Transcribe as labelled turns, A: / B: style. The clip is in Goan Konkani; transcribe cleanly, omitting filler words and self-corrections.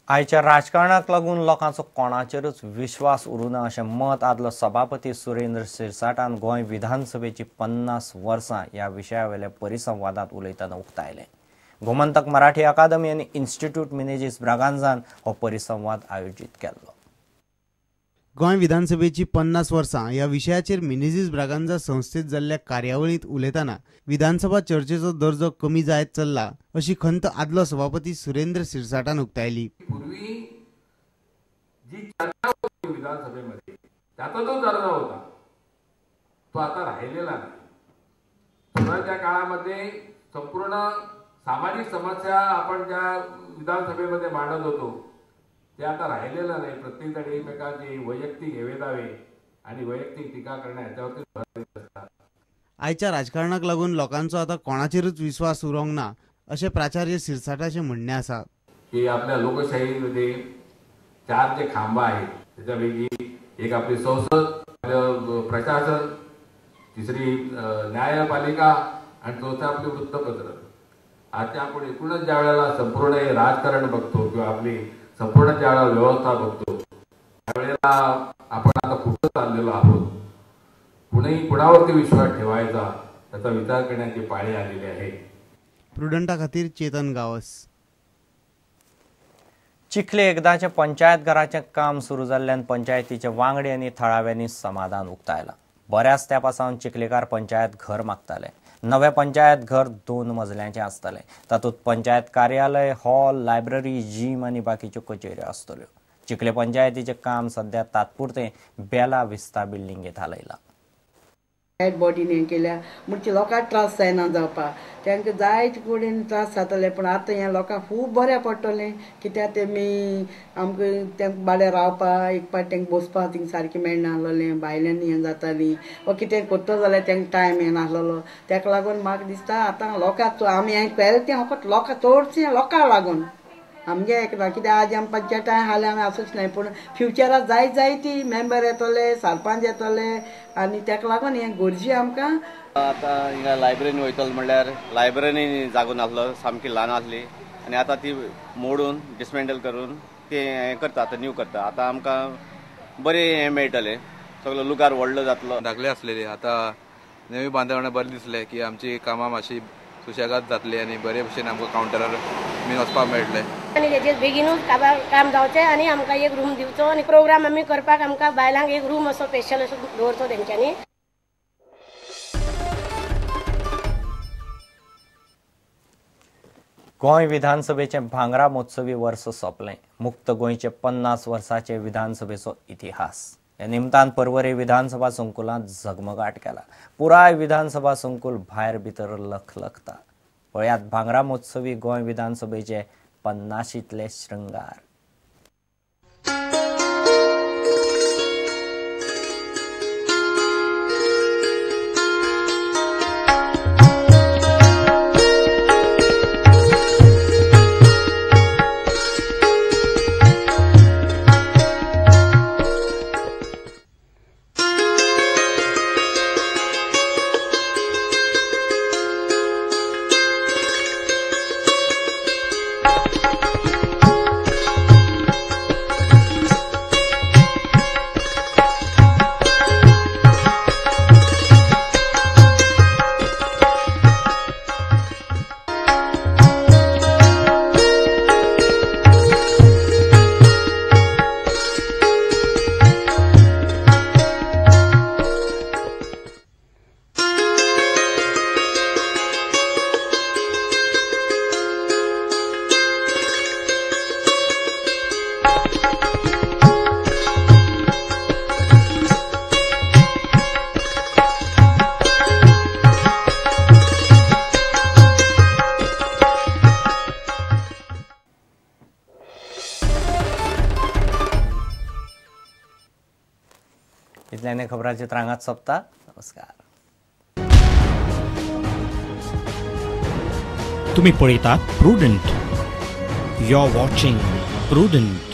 A: आयच्या राजकारणाक लागून लोकांचो कोणाचेरूच विश्वास उरूना अशें मत आदलो सभापती सुरेंद्र सिरसाटान गोंय विधानसभेची 50 वर्सां ह्या विशयावेल्या परिसंवादांत उलयतना उक्तायलें. गोमंतक मराठी अकादमी आनी इन्स्टिट्यूट मिनेजीस ब्रागांझान हो परिसंवाद आयोजीत केल्लो.
B: गोंय विधानसभेची 50 वर्सां ह्या विशयाचेर मिनेजीस ब्रागांझा संस्थेत जाल्ल्या कार्यावळींत उलयतना विधानसभा चर्चेचो दर्जो कमी जायत चल्ला अशी खंत आदलो सभापती सुरेंद्र सिरसाटान उक्तायली.
C: पूर्वी जी चर्चा होती विधानसभेमध्ये त्याचा जो दर्जा होता तो आता राहिलेला नाही. सुरुवातीच्या काळामध्ये संपूर्ण सामाजिक समस्या आपण ज्या विधानसभेमध्ये मांडत होतो ते आता राहिलेलं नाही. प्रत्येक जण एकमेकांचे वैयक्तिक हेवेदावे आणि वैयक्तिक टीका करणे याच्यावरती भर देत असतात.
B: आयच्या राजकारणाक लागून लोकांचो आता कोणाचेरूच विश्वास उरोंक ना अशें प्राचार्य सिरसाटाचें म्हणणें आसा.
C: की आपल्या लोकशाहीमध्ये 4 जे खांब आहेत त्याच्यापैकी एक आपली संसद, प्रशासन, तिसरी न्यायपालिका आणि चौथं आपले वृत्तपत्र. आता आपण एकूणच ज्या वेळेला संपूर्ण हे राजकारण बघतो किंवा आपली संपूर्ण ज्या वेळेला व्यवस्था बघतो त्यावेळेला आपण आता कुठं चाललेलो आहोत, कुणीही कुणावरती विश्वास ठेवायचा त्याचा विचार करण्याची पाळी आलेली आहे.
B: प्रुडंटा खातीर चेतन गावस.
A: चिखले एकदाचें पंचायत घराचें काम सुरू जाल्ल्यान पंचायतीचे वांगडी आनी थळाव्यांनी समाधान उक्तायलां. बऱ्याच तेंपा सावन चिखलेकार पंचायत घर मागताले. नवें पंचायत घर 2 मजल्यांचें आसतलें. तातूंत पंचायत कार्यालय, हॉल, लायब्ररी, जीम आनी बाकीच्यो कचेऱ्यो आसतल्यो. चिखले पंचायतीचें काम सध्या तात्पुरतें बेला विस्ता बिल्डिंगेंत हालयलां.
D: बॉडीन हें केल्या म्हणजे लोकांक त्रास जायना जावपाक, तांकां जायते कडेन त्रास जाताले, पूण आतां हें लोकांक खूब बरें पडटलें. कित्याक तेमी आमकां तांकां बाड्यार रावपाक एक पाट तांकां बसपाक थिंग सारकें मेळनासलें, बायल्यांनी हें जातालीं वा कितें करता जाल्यार तांकां टायम हें नासलेलो. ताका लागून म्हाका दिसता आतां लोकांक आमी हें केलें तें फकत लोकां चडशें लोकांक लागून आमगे एक ना. कित्याक आज आमी पंचायत हाल्या आमी आसूच न्हय, पूण फ्युचराक जाय जाय ती मेंबर येतले, सरपंच येतले आनी ताका लागून हें गरजे आमकां.
E: आतां हिंगा लायब्ररीन वयतलो म्हणल्यार लायब्ररीन जागो नासलो, सामकी ल्हान आसली आनी आतां ती मोडून डिसमेंटल करून ते हें करता, आतां न्यू करता. आतां आमकां बरें हें मेळटलें, सगलो लुगार व्हडलो जातलो.
F: धाकले आसलेली आतां नवी बांदावण बरें दिसलें की आमची कामां मातशी सुशेगाद जातली आनी बरे भशेन आमकां कावंटरार बीन वचपाक मेळटलें.
G: आनी तेजेर बेगीनूच काम जावचें आनी आमकां एक रूम दिवचो आनी प्रोग्राम आमी करपाक आमकां बायलांक एक रूम असो स्पेशल असो दवरचो तेंच्यांनी.
A: गोंय विधानसभेचें भांगरा महोत्सवी वर्स सोंपलें. मुक्त गोंयचे 50 वर्साचे विधानसभेचो इतिहास ह्या निमतान पर्वरे विधानसभा संकुलांत झगमगाट केला. पुराय विधानसभा संकुल भायर भितर लखलखता. पळयात भांगरा महोत्सवी गोंय विधानसभेचे 50शींतले शृंगार. इतल्याने खबरांचे त्रांगात सोंपता. नमस्कार.
H: तुम्ही पळयतात Prudent. You are watching Prudent.